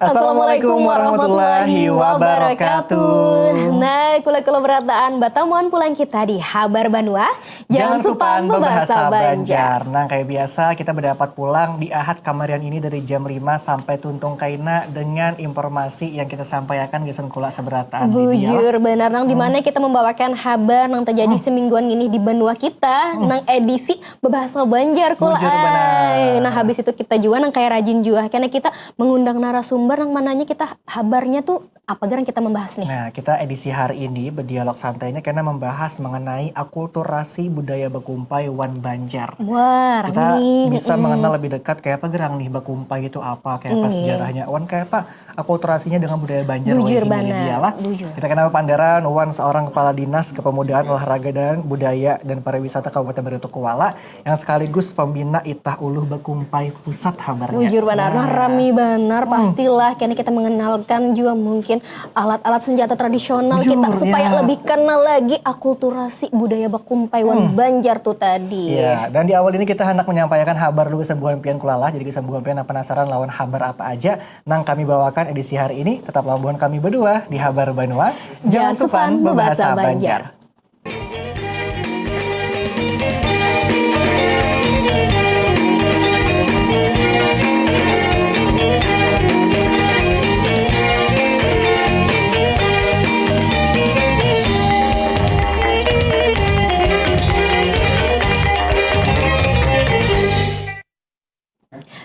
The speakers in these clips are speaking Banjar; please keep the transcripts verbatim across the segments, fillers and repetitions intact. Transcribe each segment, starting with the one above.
Assalamualaikum warahmatullahi wabarakatuh. Nah, kula-kula berataan, batamuan pulang kita di Habar Banua. Jangan supan bebahasa Banjar. Nah, kayak biasa, kita berdapat pulang di Ahad kamarian ini dari jam lima sampai tuntung kaina dengan informasi yang kita sampaikan gasan kula seberataan. Bujur banar, nang dimana kita membawakan habar nang terjadi semingguan ini di banua kita, nang edisi bebahasa Banjar kula. Bujur banar. Nah, habis itu kita jua nang kayak rajin jua, karena kita mengundang narasumber nang mananya kita habarnya tuh apa garang kita membahas nih. Nah, kita edisi hari ini berdialog santainya karena membahas mengenai akulturasi budaya bakumpai wan Banjar. Wah, kita bisa mengenal lebih dekat kayak apa gerang nih bakumpai itu apa, kayak apa sejarahnya, wan kayak apa akulturasinya dengan budaya Banjar. Bujur banar. Kita kenal panderan wan seorang kepala dinas kepemudaan, olahraga dan budaya dan pariwisata Kabupaten Baritokuala yang sekaligus pembina Itah Uluh Bakumpai Pusat habarnya. Bujur banar, nah, rami banar, pastilah kena kita mengenalkan juga mungkin alat-alat senjata tradisional kita supaya lebih kenal lagi akulturasi budaya bakumpai wan Banjar tuh tadi. Ya, dan di awal ini kita hendak menyampaikan habar dulu kesembuhan pian kulalah, jadi kesembuhan pian yang penasaran lawan habar apa aja nang kami bawakan edisi hari ini, tetap lawan kami berdua di Habar Banua. Jangan supan bebahasa Banjar.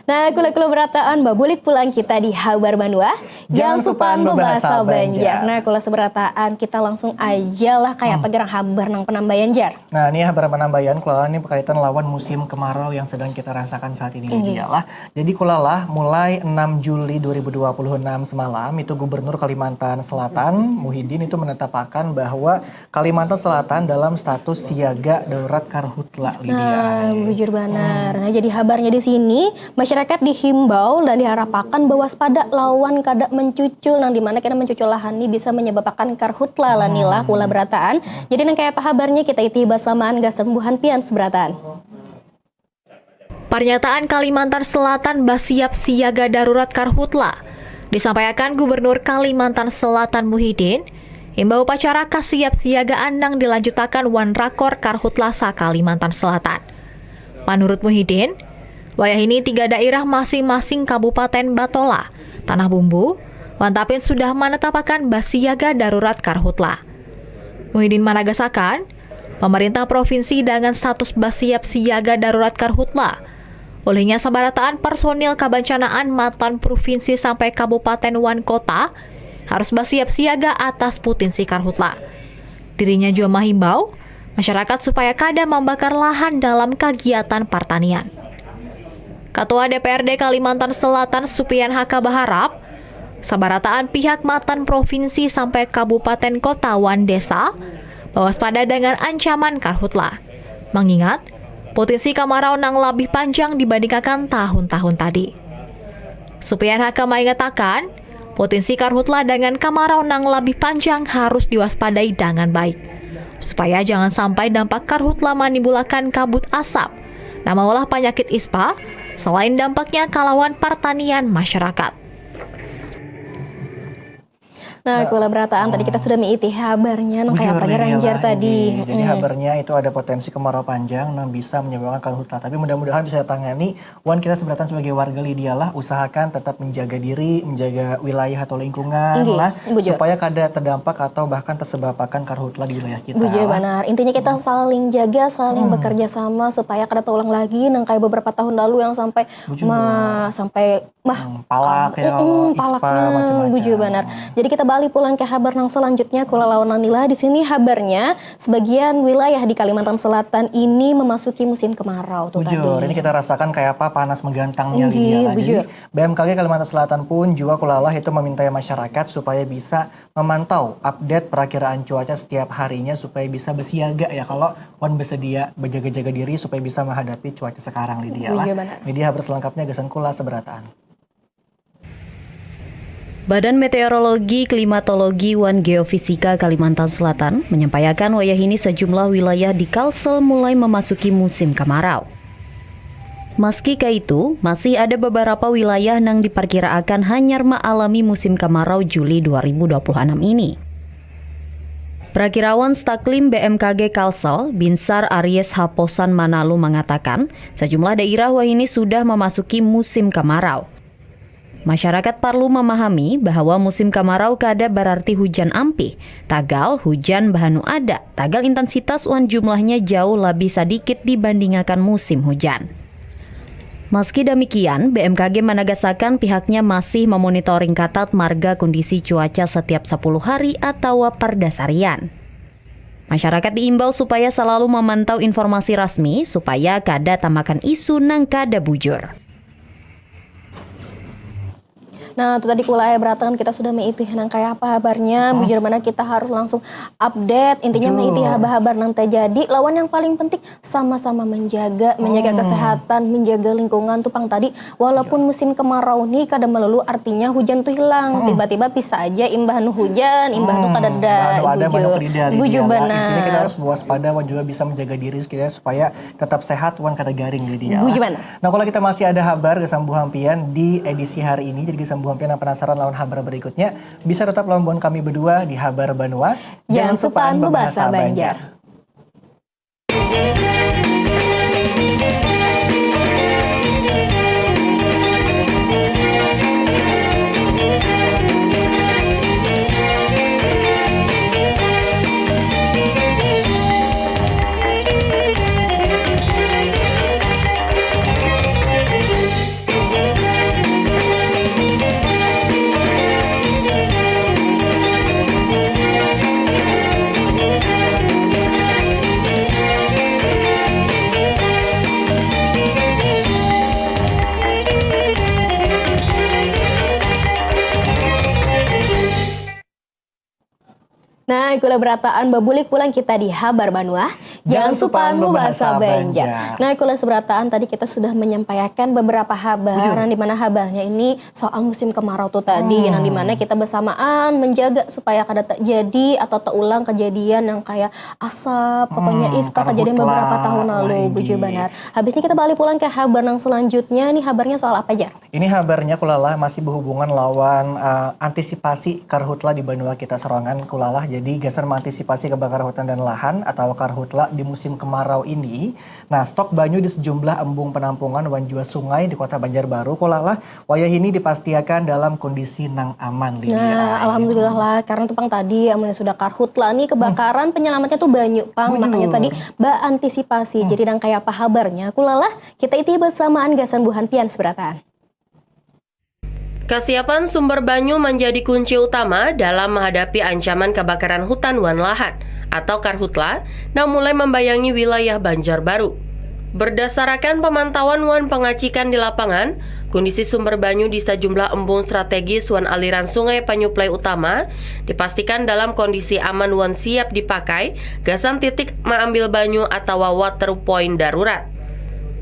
Nah, kula-kula berataan, babulik pulang kita di Habar Banua. Jangan supan bebahasa Banjar. Nah, kula seberataan, kita langsung aja lah kayak apa gerang habar nang penambayan, Jar. Nah, ini habar penambayan kula ini berkaitan lawan musim kemarau yang sedang kita rasakan saat ini, Lydia lah. Jadi kula lah, mulai enam Juli dua ribu dua puluh enam semalam itu Gubernur Kalimantan Selatan Muhyiddin itu menetapkan bahwa Kalimantan Selatan dalam status siaga darurat karhutla, Lydia. Nah, bujur banar. Nah, jadi habarnya di sini, masyarakat dihimbau dan diharapakan bawaspada lawan kada mencucul, nang dimana kena mencucul lahan ni bisa menyebabakan karhutla lah nila kula berataan. Jadi nang kaya apa habarnya kita iti basamaan gasan buhan pian seberataan. Pernyataan Kalimantan Selatan basiap siaga darurat karhutla disampaiakan Gubernur Kalimantan Selatan Muhyiddin imbau upacara kasiapsiagaan nang dilanjutakan wan Rakor Karhutla sa-Kalimantan Selatan. Manurut Muhyiddin, wayah ini tiga dairah masing-masing Kabupaten Batola, Tanah Bumbu, wan Tapin sudah manatapakan basiaga darurat karhutla. Muhyiddin managasakan, pamarintah provinsi dangan status basiap siaga darurat karhutla. Ulihnya sabarataan personil kabancanaan matan provinsi sampai kabupaten wan kota harus basiap siaga atas putinsi karhutla. Dirinya jua mahimbau masyarakat supaya kada mambakar lahan dalam kagiatan partanian. Katua D P R D Kalimantan Selatan Supian Haka baharap, sabarataan pihak matan provinsi sampai kabupaten kota wan desa bawaspada dangan ancaman karhutla. Mangingat, potensi kamarau nang labih panjang dibandingkakan tahun-tahun tadi. Supian Haka maingatakan, potensi karhutla dangan kamarau nang labih panjang harus diwaspadai dangan baik, supaya jangan sampai dampak karhutla manimbulakan kabut asap nang maulah panyakit ispa, selain dampaknya kalawan partanian masyarakat. Nah, kula berataan tadi kita sudah miiti habarnya nang kaya apa garang, Jar, tadi. Jadi habarnya itu ada potensi kemarau panjang nang bisa menyebabkan karhutla. Tapi mudah-mudahan bisa ditangani wan kita seberataan sebagai warga, Lydia lah, usahakan tetap menjaga diri, menjaga wilayah atau lingkungan lah, supaya kada terdampak atau bahkan tersebabakan karhutla di wilayah kita. Bujur banar. Intinya kita saling jaga, saling bekerja sama supaya kada terulang lagi nang kayak beberapa tahun lalu yang sampai sampai mah palak ya, palak, ispa, macam-macam. Bujur banar. Jadi kita balik pulang ke habar nang selanjutnya, kula lawan Nanila. Di sini habarnya sebagian wilayah di Kalimantan Selatan ini memasuki musim kemarau tuh tadi. Bujur, ini kita rasakan kayak apa panas menggantangnya, Lydia. Jadi B M K G Kalimantan Selatan pun juga kulalah itu meminta masyarakat supaya bisa memantau update perakiraan cuaca setiap harinya supaya bisa bersiaga ya, kalau wan bersedia berjaga-jaga diri supaya bisa menghadapi cuaca sekarang, Lydia lah. Jadi habar selengkapnya gasan kula seberataan. Badan Meteorologi, Klimatologi, wan Geofisika Kalimantan Selatan menyampaikan wayah ini sejumlah wilayah di Kalsel mulai memasuki musim kemarau. Maski kaitu, masih ada beberapa wilayah nang diperkiraakan hanyar maalami musim kemarau Juli dua ribu dua puluh anam ini. Prakirawan Staklim B M K G Kalsel, Binsar Aries Haposan Manalu mengatakan, sejumlah daerah wahini sudah memasuki musim kemarau. Masyarakat parlu memahami bahwa musim kemarau kada berarti hujan ampih, tagal hujan bahanu ada, tagal intensitas wan jumlahnya jauh lebih sedikit dibandingakan musim hujan. Meski demikian, B M K G menegaskan pihaknya masih memonitoring ketat marga kondisi cuaca setiap sepuluh hari atawa pardasarian. Masyarakat diimbau supaya selalu memantau informasi rasmi supaya kada tamakan isu nang kada bujur. Nah, itu tadi kula ya, berarti kan kita sudah meitih nang kaya apa habarnya. Bujur banar kita harus langsung update. Intinya meitih habar-habar nang terjadi. Lawan yang paling penting sama-sama menjaga, menjaga kesehatan, menjaga lingkungan tuh pang tadi. Walaupun musim kemarau nih kada melulu artinya hujan tuh hilang. Tiba-tiba bisa aja imbah nu hujan, imbah nu kadada. Anu ada Bujur. Manuk Rida, Bujur Lydia, lah. banar. Intinya kita harus waspada wan juga bisa menjaga diri kita supaya tetap sehat wan kada garing, Lydia. Bujur banar. Nah, kalau kita masih ada habar gasan buhampian di edisi hari ini, jadi gasan buhampian yang penasaran lawan habar berikutnya, bisa tetap lawan kami berdua di Habar Banua. Jangan supan bebahasa Banjar. Nah, kula berataan babulik pulang kita di Habar Banua. Jangan supan bebahasa Banjar. Nah, kula seberataan tadi kita sudah menyampaikan beberapa habar, yang dimana habarnya ini soal musim kemarau tuh tadi, yang dimana kita bersamaan menjaga supaya kada terjadi atau terulang kejadian yang kayak asap, pokoknya ispa kejadian beberapa tahun lalu, bujur banar. Habisnya kita balik pulang ke habar yang selanjutnya, nih habarnya soal apa aja? Ini habarnya kulalah masih berhubungan lawan uh, antisipasi karhutla di banua kita sorangan kulalah. Jadi gasan mengantisipasi kebakaran hutan dan lahan atau karhutla di musim kemarau ini, nah, stok banyu di sejumlah embung penampungan wan jua sungai di Kota Banjarbaru kulalah wayah ini dipastiakan dalam kondisi nang aman. Lydia. Nah, alhamdulillah lah, karena tuh pang tadi amunnya sudah karhutla nih kebakaran, penyelamatnya tuh banyu pang, makanya tadi baantisipasi. Jadi nang kaya apa habarnya kulalah, kita iti bersamaan gasan buhan pian seberataan. Kasiapan sumber banyu manjadi kunci utama dalam mahadapi ancaman kabakaran hutan wan lahan atau karhutla nang mulai mambayangi wilayah Banjarbaru. Berdasarakan pamantauan wan pangacikan di lapangan, kondisi sumber banyu di sajumlah embung strategis wan aliran sungai panyuplai utama dipastikan dalam kondisi aman wan siap dipakai gasan titik maambil banyu atawa water point darurat.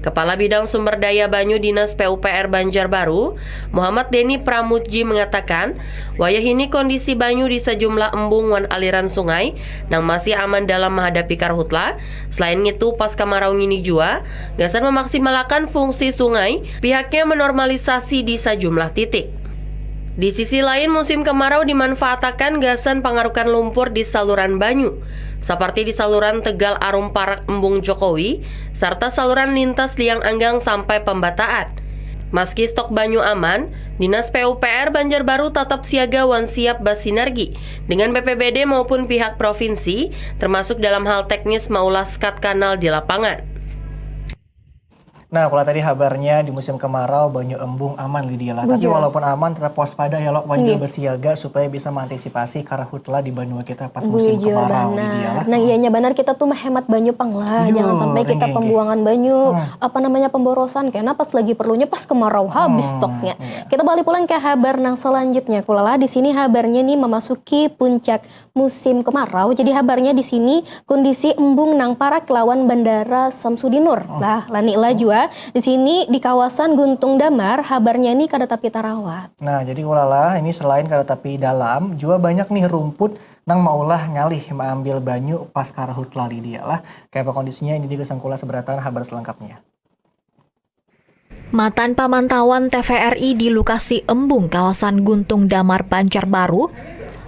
Kepala Bidang Sumber Daya Banyu Dinas P U P R Banjarbaru, Muhammad Deni Pramudji mengatakan, wayahini kondisi banyu di sajumlah embung wan aliran sungai nang masih aman dalam mahadapi karhutla. Selain ngitu, pas kamarau ngini jua, gasan mamaksimalakan fungsi sungai, pihaknya menormalisasi di sajumlah titik. Di sisi lain, musim kemarau dimanfaatakan gasan pangarukan lumpur di saluran banyu, saparti di saluran Tegal Arum Parak Embung Jokowi, sarta saluran lintas Liang Anggang sampai Pambataat. Maski stok banyu aman, Dinas P U P R Banjarbaru tatap siaga wan siap basinergi dengan B P B D maupun pihak provinsi, termasuk dalam hal teknis maulah skat kanal di lapangan. Nah, kalau tadi habarnya di musim kemarau banyu embung aman, Lydia lah. Tapi walaupun aman, tetap waspada ya, Lok, wan juga bersiaga supaya bisa mengantisipasi karhutla di banua kita pas musim kemarau, Lydia lah. Nah, iyanya banar, kita tuh menghemat banyu pang lah. Jangan sampai kita pembuangan banyu, apa namanya, pemborosan, karena pas lagi perlunya pas kemarau habis stoknya. Kita balik pulang ke habar nang selanjutnya. Kulalah di sini habarnya nih memasuki puncak musim kemarau. Jadi habarnya di sini kondisi embung nang parak lawan Bandara Samsudinur. Lah, lani lah jua. Di sini di kawasan Guntung Damar, habarnya ni kada tapi tarawat. Nah, jadi ulala, ini selain kada tapi dalam, jua banyak nih rumput nang maulah ngalih maambil banyu pas karahut lali dia lah. Kaya apa kondisinya, ini dia gasan kula seberataan habar selengkapnya. Matan pamantauan T V R I di lokasi embung kawasan Guntung Damar Banjarbaru,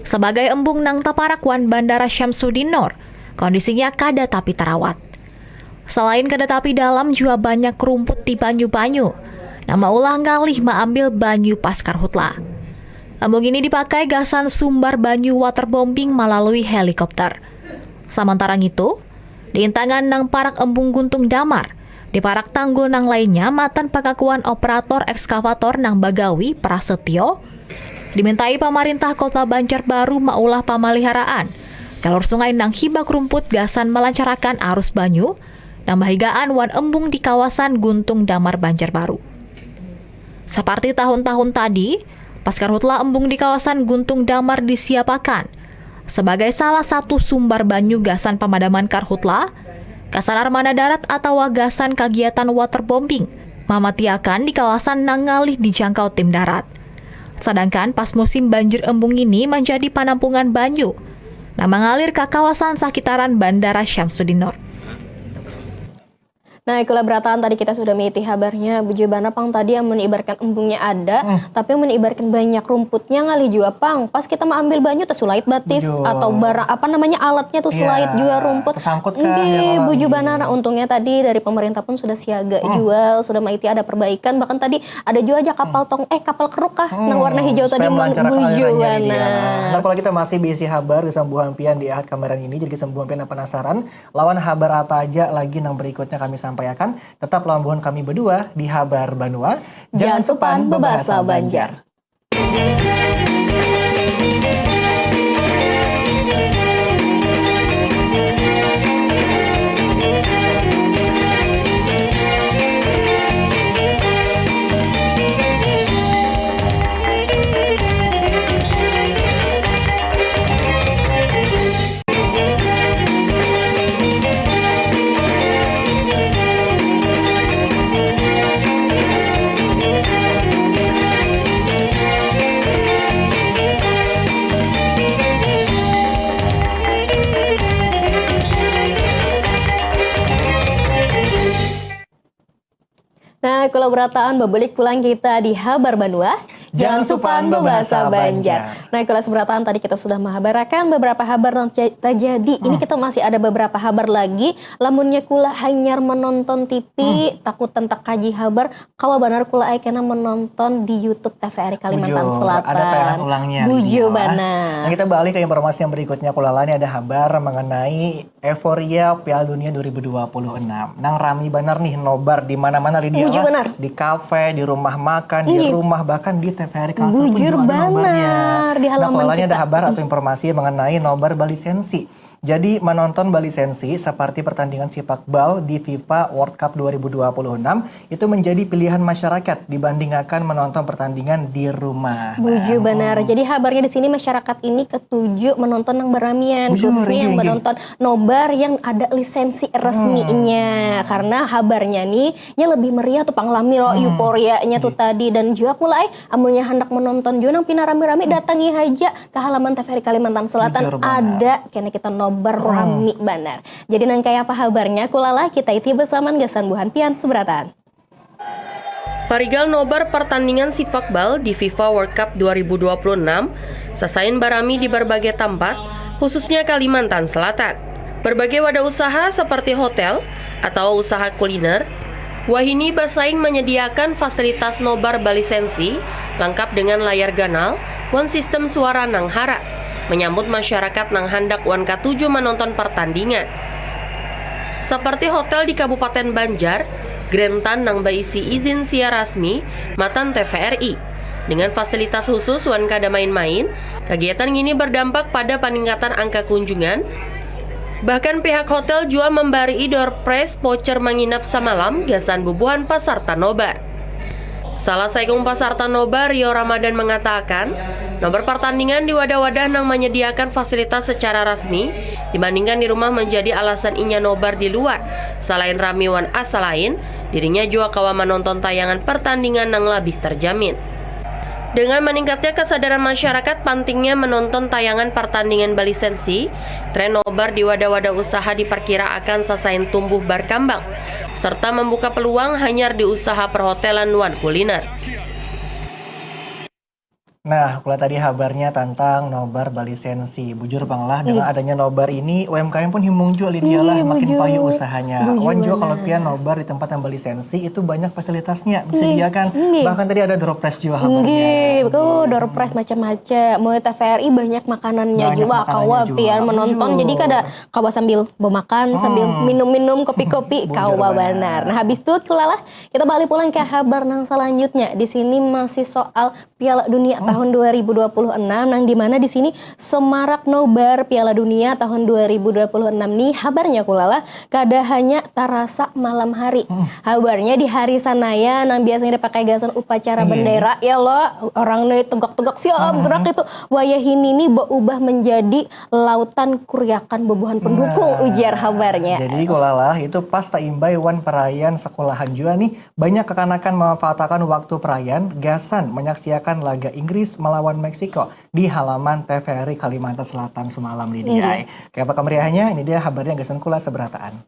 sebagai embung nang taparak wan Bandara Syamsuddin Nor, kondisinya kada tapi tarawat. Selain kada tapi dalam, jua banyak rumput di banyu-banyu, nang maulah ngalih maambil banyu pas karhutla. Embung ini dipakai gasan sumbar banyu waterbombing malalui helikopter. Samantara ngitu, di intangan nang parak embung Guntung Damar, di parak tanggul nang lainnya matan pangakuan operator ekskavator nang bagawi prasetyo, dimintai pamarintah kota Banjarbaru maulah pamaliharaan jalur sungai nang hibak rumput gasan malancarakan arus banyu nang bahigaan wan embung di kawasan Guntung Damar Banjarbaru. Seperti tahun-tahun tadi, pas karhutla embung di kawasan Guntung Damar disiapakan sebagai salah satu sumbar banyu gasan pamadaman karhutla, gasan armada darat atawa gasan kagiatan waterbombing, mamatiakan di kawasan nang ngalih dijangkau tim darat. Sadangkan pas musim banjir embung ini manjadi panampungan banyu nang mangalir ka kawasan sakitaran Bandara Syamsuddin Nor. Nah, ikulah berataan tadi kita sudah miti habarnya. Bujur banar pang tadi amun ibaratkan embungnya ada, hmm. Tapi amun ibaratkan banyak rumputnya ngalih jua pang. Pas kita maambil banyu tersulait batis Bujur. Atau barang apa namanya alatnya tuh sulait ya, jua rumput. Tersangkut kah? Nggih, ya, bujur banar. Untungnya tadi dari pemerintah pun sudah siaga hmm. Jua, sudah maiti ada perbaikan. Bahkan tadi ada jua aja kapal hmm. Tong eh kapal keruk kah hmm. Nang warna hijau tadi mun bujur banar. Nah, kalau kita masih bisi habar kesembuhan pian di Ahad kamarin ini, jadi kesembuhan pian penasaran lawan habar apa aja lagi nang berikutnya kami sampaikan. Tetap lawan buhan kami berdua di Habar Banua. Jangan supan bebahasa Banjar. Nah, kalau berataan bebelik pulang kita di Habar Banua, jangan supan bebahasa Banjar. Nah, kalau seberataan tadi kita sudah menghabarakan beberapa habar yang terjadi. Hmm. Ini kita masih ada beberapa habar lagi. Lamunnya kula hanyar menonton T V, hmm. Takut tentak kaji habar, kawa banar kula ai kena menonton di YouTube T V R I Kalimantan Selatan. Ada tayangan ulangnya. Bujur banar. Nah, kita beralih ke informasi yang berikutnya. Kula ini ada habar mengenai euforia Piala Dunia dua ribu dua puluh enam. Nang rami banar nih nobar di mana-mana Lydia. Bujur banar. Di kafe, di rumah makan, di rumah, bahkan di T V R I Kalsel pun juga ada nobarnya. Bujur banar. Di halaman kita. Nah, ada habar atau informasi mengenai nobar balisensi. Jadi menonton balisensi seperti pertandingan sipak bal di FIFA World Cup dua ribu dua puluh enam itu menjadi pilihan masyarakat dibandingkan menonton pertandingan di rumah. Bujur banar. Jadi habarnya di sini masyarakat ini ketuju menonton yang beramian, khususnya yang menonton nobar yang ada lisensi resminya. Hmm. Karena habarnya nih, nya lebih meriah tuh pang lami loh, hmm. Euforianya tuh tadi. Dan jua kula ai, amunnya handak menonton jua nang pina rami-rami, hmm. Datangi haja ke halaman T V R I Kalimantan Selatan. Ada kena kita nobar rami banar. Jadi nang kaya apa habarnya, kulalah kita iti besaman gasan buhan pian seberataan. Parigal nobar pertandingan sipak bal di FIFA World Cup dua ribu dua puluh enam sasain barami di berbagai tampat, khususnya Kalimantan Selatan. Berbagai wadah usaha seperti hotel atau usaha kuliner wahini basaing menyediakan fasilitas nobar balisensi lengkap dengan layar ganal wan sistem suara nang harat menyambut masyarakat nang handak wan katuju menonton pertandingan. Seperti hotel di Kabupaten Banjar, Grand Tan nang baisi izin siar rasmi matan T V R I. Dengan fasilitas khusus wan kada main-main, kagiatan ngini berdampak pada paningkatan angka kunjungan. Bahkan pihak hotel jua mambarii door prize voucher manginap samalam gasan bubuhan pasarta nobar. Salah saikung pasarta nobar, Rio Ramadan, mengatakan, nobar partandingan di wadah-wadah nang manyadiakan fasilitas sacara rasmi dibandingkan di rumah manjadi alasan inya nobar di luar. Salain rami wan asa lain, dirinya jua kawa manonton tayangan partandingan nang labih tarjamin. Dengan meningkatnya kesadaran masyarakat pantingnya menonton tayangan pertandingan balisensi, tren nobar di wadah-wadah usaha diperkira akan sasain tumbuh berkembang, serta membuka peluang hanyar di usaha perhotelan wan kuliner. Nah, kula tadi habarnya tantang nobar balisensi. Bujur pang lah, dengan adanya nobar ini, U M K M pun himung jua, Lydia lah, makin payu usahanya. Wan jua kalau pian nobar di tempat yang balisensi, itu banyak fasilitasnya disediakan. Bahkan tadi ada door prize jua habarnya. Nggih, betul, door prize macam-macam. Mulai T V R I banyak makanannya jua, kawa pian menonton. Jadi kada, kawa sambil bemakan, sambil minum-minum kopi-kopi, kawa banar. Nah, habis itu kula lah, kita balik pulang ke habar nang selanjutnya. Di sini masih soal Piala Dunia tahun dua ribu dua puluh enam, nang dimana di sini semarak nobar Piala Dunia tahun dua ribu dua puluh enam ni habarnya kula lah kada hanya tarasa malam hari. Habarnya di hari Sanaya nang biasanya dipakai gasan upacara bendera ya lo, orang ni tegak-tegak siap gerak itu. Wayahini ni berubah menjadi lautan kuriakan bubuhan pendukung, ujar habarnya. Jadi kula lah, itu pas taimbai wan perayaan sekolahan jua nih. Banyak kekanakan memanfaatakan waktu perayaan gasan menyaksiakan laga Inggris melawan Meksiko di halaman T V R I Kalimantan Selatan semalam, Lydia. Kayapa kemeriahannya? Ini dia habarnya gasan kula seberataan.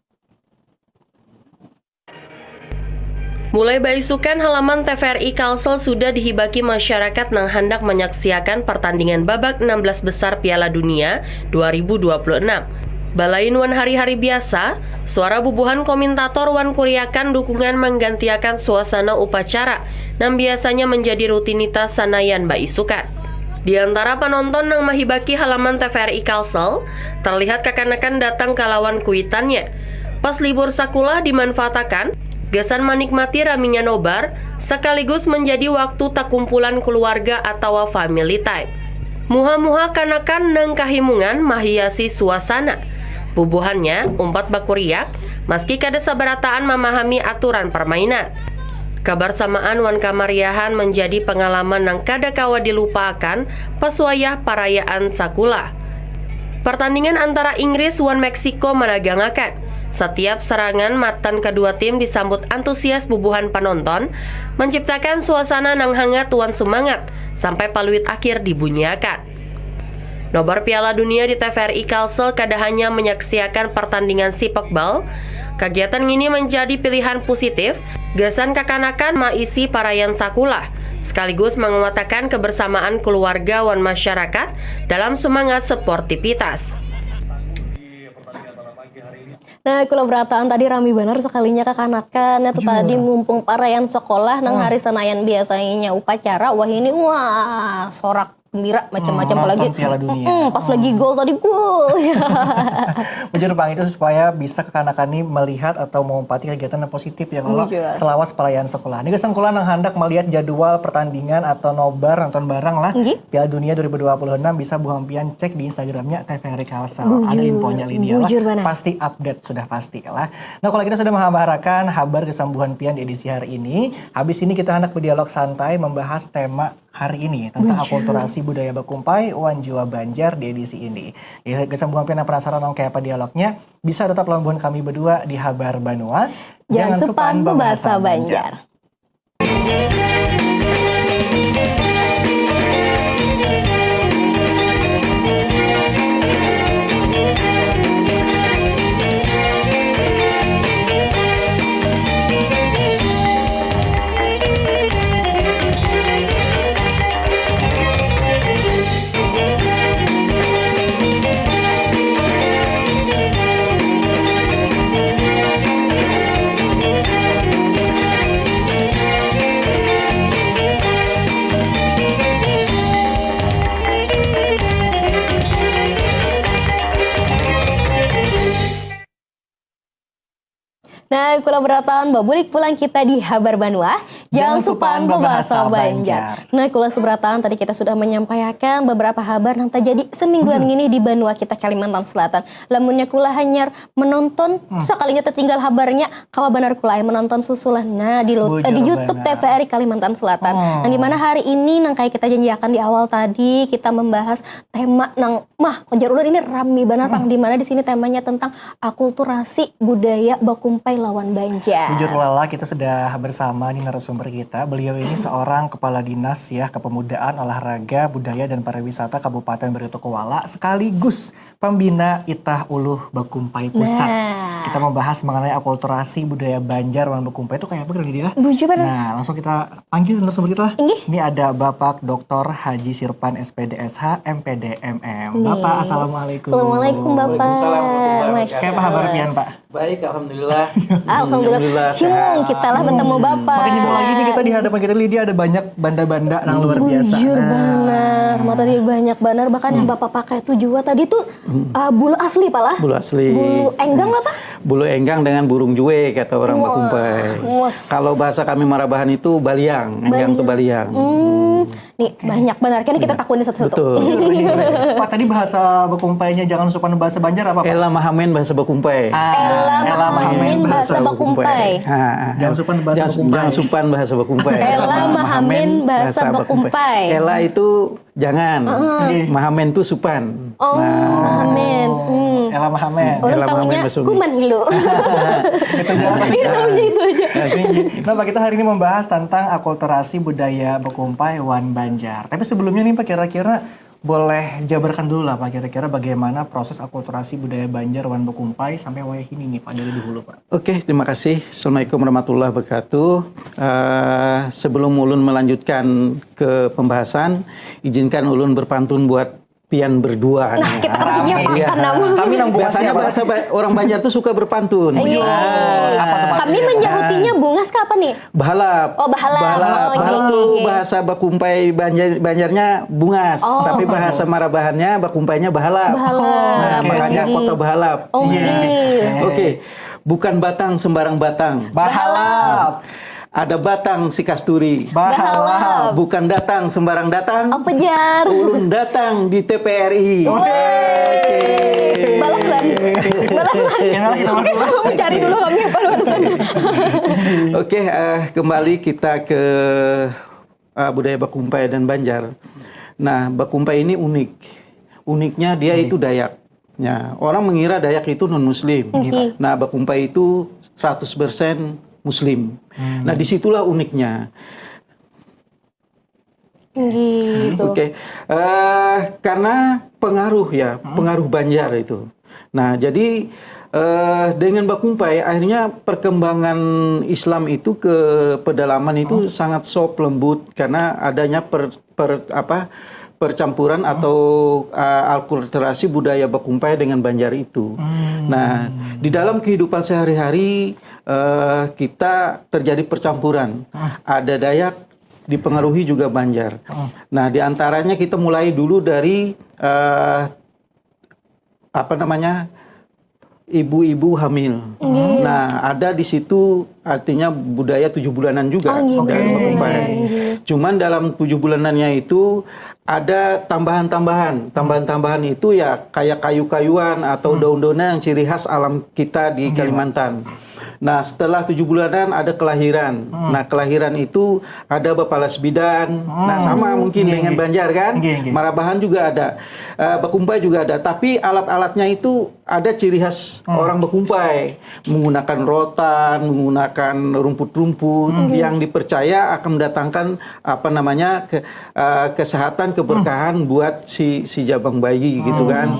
Mulai baisukan, halaman T V R I Kalsel sudah dihibaki masyarakat nang handak manyaksiakan partandingan babak enam belas besar Piala Dunia dua ribu dua puluh enam. Balain wan hari-hari biasa, suara bubuhan komentator wan kuriakan dukungan manggantiakan suasana upacara nang biasanya manjadi rutinitas sanayan baisukan. Di antara panonton nang mahibaki halaman T V R I Kalsel, terlihat kakanakan datang kalawan kuitannya. Pas libur sakulah dimanfaatakan gasan manikmati raminya nobar, sakaligus manjadi waktu takumpulan kuluarga atawa family time. Muha-muha kanakan nang kahimungan mahiasi suasana. Bubuhannya umpat bakuriak, maski kada sabarataan mamahami aturan parmainan. Kabarsamaan wan kamariahan manjadi pangalaman nang kada kawa dilupaakan pas wayah parayaan sakulah. Partandingan antara Inggris wan Meksiko managangakan. Satiap sarangan matan kadua tim disambut antusias bubuhan panonton, manciptakan suasana nang hangat wan sumangat sampai paluit akhir dibunyiakan. Nobar Piala Dunia di T V R I Kalsel kada hanya manyaksiakan partandingan sipak bal, kagiatan ngini manjadi pilihan pusitif gasan kakanakan maisi parayaan sakulah, sekaligus manguatakan kebersamaan kuluarga wan masyarakat dalam sumangat sportivitas. Nah, kula berataan tadi rami banar sekalinya kakanakan. Nah, tu tadi mumpung parayaan sekolah nang hari Senayan biasanya upacara, wahini wah sorak gembira macam-macam apalagi Nonton Piala Dunia. Mm, pas lagi gol tadi gol. Bujur pang itu supaya bisa kekanakan nih melihat atau mengumpati kegiatan yang positif ya kalau Bujur. Selawas perayaan sekolah. Ini kesan kula nang handak melihat jadwal pertandingan atau nobar nonton bareng lah Nggih. Piala Dunia dua ribu dua puluh enam bisa buang pian cek di Instagramnya T V R I Kalsel. Ada Bujur. Infonya Lydia lah. Bujur banar. Pasti update sudah pasti lah. Nah kalau kita sudah menghabarakan habar kesembuhan pian di edisi hari ini, habis ini kita hendak berdialog santai membahas tema hari ini tentang akulturasi budaya bakumpai wan jua Banjar di edisi ini. Ya, kesembuhan pian yang penasaran nang kayak apa dialognya, bisa tetap lawan kami berdua di Habar Banua. Jangan supan bebahasa Banjar. Nah, kula berataan babulik pulang kita di Habar Banua. Jangan supan bebahasa Banjar. Nah, kula seberataan tadi kita sudah menyampaikan beberapa habar yang terjadi semingguan ini di banua kita Kalimantan Selatan. Lamunnya kula hanyar menonton sekalinya tertinggal habarnya, kawa banar kula menonton susulan nah di, di YouTube T V R I Kalimantan Selatan. Nah, di mana hari ini nang kayak kita janjiakan di awal tadi kita membahas tema nang mah ujar ulun ini rami banar pang di mana di sini temanya tentang akulturasi budaya bakumpai lawan Banjar. Bujur lala kita sudah bersama di narasumber narasumber kita. Beliau ini seorang kepala dinas ya kepemudaan, olahraga, budaya dan pariwisata Kabupaten Baritokuala sekaligus pembina Itah Uluh Bakumpai Pusat. Nah. Kita membahas mengenai akulturasi budaya Banjar wan Bakumpai itu kayak apa kira-kira? Bujur, bener. Nah, langsung kita panggil narasumber kita lah. Inggih. Ini ada Bapak Doktor Haji Sirpan S P D S H, M P D M M. Nih. Bapak, assalamualaikum. Assalamualaikum, Bapak. Waalaikumsalam warahmatullahi wabarakatuh. Masya Allah. Kayak apa kabar pian, Pak? Baik, alhamdulillah. Alhamdulillah. Alhamdulillah, sehat. Himung kita lah bertemu Bapak. Makin himung lagi nih kita di hadapan kita, Lydia, ada banyak banda-banda nang luar biasa. Bujur banar. Nah. Mata dia banyak banar, bahkan yang Bapak pakai tuh juga tadi tuh, uh, bulu asli, Pak lah? Bulu asli. Bulu enggang apa? Bulu enggang dengan burung jue, kata orang Bakumpai. Wah, wes. Kalau bahasa kami Marabahan itu baliang, enggang tuh baliang. Hmm. Nih, banyak banar. Kayaknya kita takuni satu-satu. Betul. Pak, tadi bahasa Bakumpainya jangan supan bahasa Banjar apa, Pak? Ela mahamen bahasa Bakumpai. Ah, ela mahamen bahasa Bakumpai. Ah, ah. Jangan supan bahasa Bakumpai. Jangan supan bahasa Bakumpai. Ela mahamen bahasa Bakumpai. Ela itu jangan. Mahamen tuh supan. Oh, mahamen. Hmm. Ela mahamen. Ulun tahunya kuman hilu. Itu aja. Itu aja, itu aja. Nah, Pak, kita hari ini membahas tentang akulturasi budaya Bakumpai wan Banjar. Tapi sebelumnya nih, Pak, kira-kira boleh jabarkan dulu lah, Pak, kira-kira bagaimana proses akulturasi budaya Banjar wan Bakumpai sampai wayah ini nih, Pak, dari dahulu, Pak. Oke, terima kasih. Assalamualaikum warahmatullahi wabarakatuh. Eh, sebelum ulun melanjutkan ke pembahasan, izinkan ulun berpantun buat pian berdua nih. Nah, kita kan punya pakan nama. Kami nang bungas. Biasanya bahasa ba-, orang Banjar tuh suka berpantun. Iya. Ah. Apa tuh, Pak? Kami menyahutinya bungas ke apa nih? Bahalap. Oh, bahalap. Bahalap. Oh, oke, oke, oke. Bahasa Bakumpai Banjar-, Banjarnya bungas, tapi bahasa Marabahannya, Bakumpainya bahalap. Bahalap. Nah, makanya Kota Bahalap. Oke. Oke. Bukan batang sembarang batang. Bahalap. Ada batang si kasturi. Bahalap. Bukan datang sembarang datang. Apa jar? Ulun datang di T P R I. Woi. Balas lan. Balas lan. Kenal kita berdua. Mencari dulu kami apa balasan. Oke, eh, kembali kita ke, eh, budaya Bakumpai dan Banjar. Nah, Bakumpai ini unik. Uniknya dia itu Dayak. Ya, orang mengira Dayak itu non-muslim. Oke. Nah, Bakumpai itu seratus persen muslim. Hmm. Nah, disitulah uniknya. Gitu. Oke. Eh, karena pengaruh ya, pengaruh Banjar itu. Nah, jadi, eh, dengan Bakumpai, akhirnya perkembangan Islam itu ke pedalaman itu sangat sop, lembut, karena adanya per-, per-, apa, percampuran atau, eh, akulturasi budaya Bakumpai dengan Banjar itu. Hmm. Nah, di dalam kehidupan sehari-hari, eh, kita terjadi percampuran. Ada Dayak, dipengaruhi juga Banjar. Nah, di antaranya kita mulai dulu dari, eh, apa namanya, ibu-ibu hamil. Nggih. Nah, ada di situ artinya budaya tujuh bulanan juga dari Bakumpai. Oke. Nggih, nggih. Cuman dalam tujuh bulanannya itu ada tambahan-tambahan. Tambahan-tambahan itu ya kayak kayu-kayuan atau daun-daunan yang ciri khas alam kita di Kalimantan. Nah, setelah tujuh bulanan ada kelahiran. Nah, kelahiran itu ada bapalas bidan. Nah, sama mungkin dengan Banjar kan. Nggih, nggih. Marabahan juga ada. Eh, Bakumpai juga ada. Tapi alat-alatnya itu ada ciri khas orang Bakumpai. Menggunakan rotan, menggunakan rumput-rumput yang dipercaya akan mendatangkan, apa namanya, ke-, eh, kesehatan, keberkahan buat si, si jabang bayi gitu kan.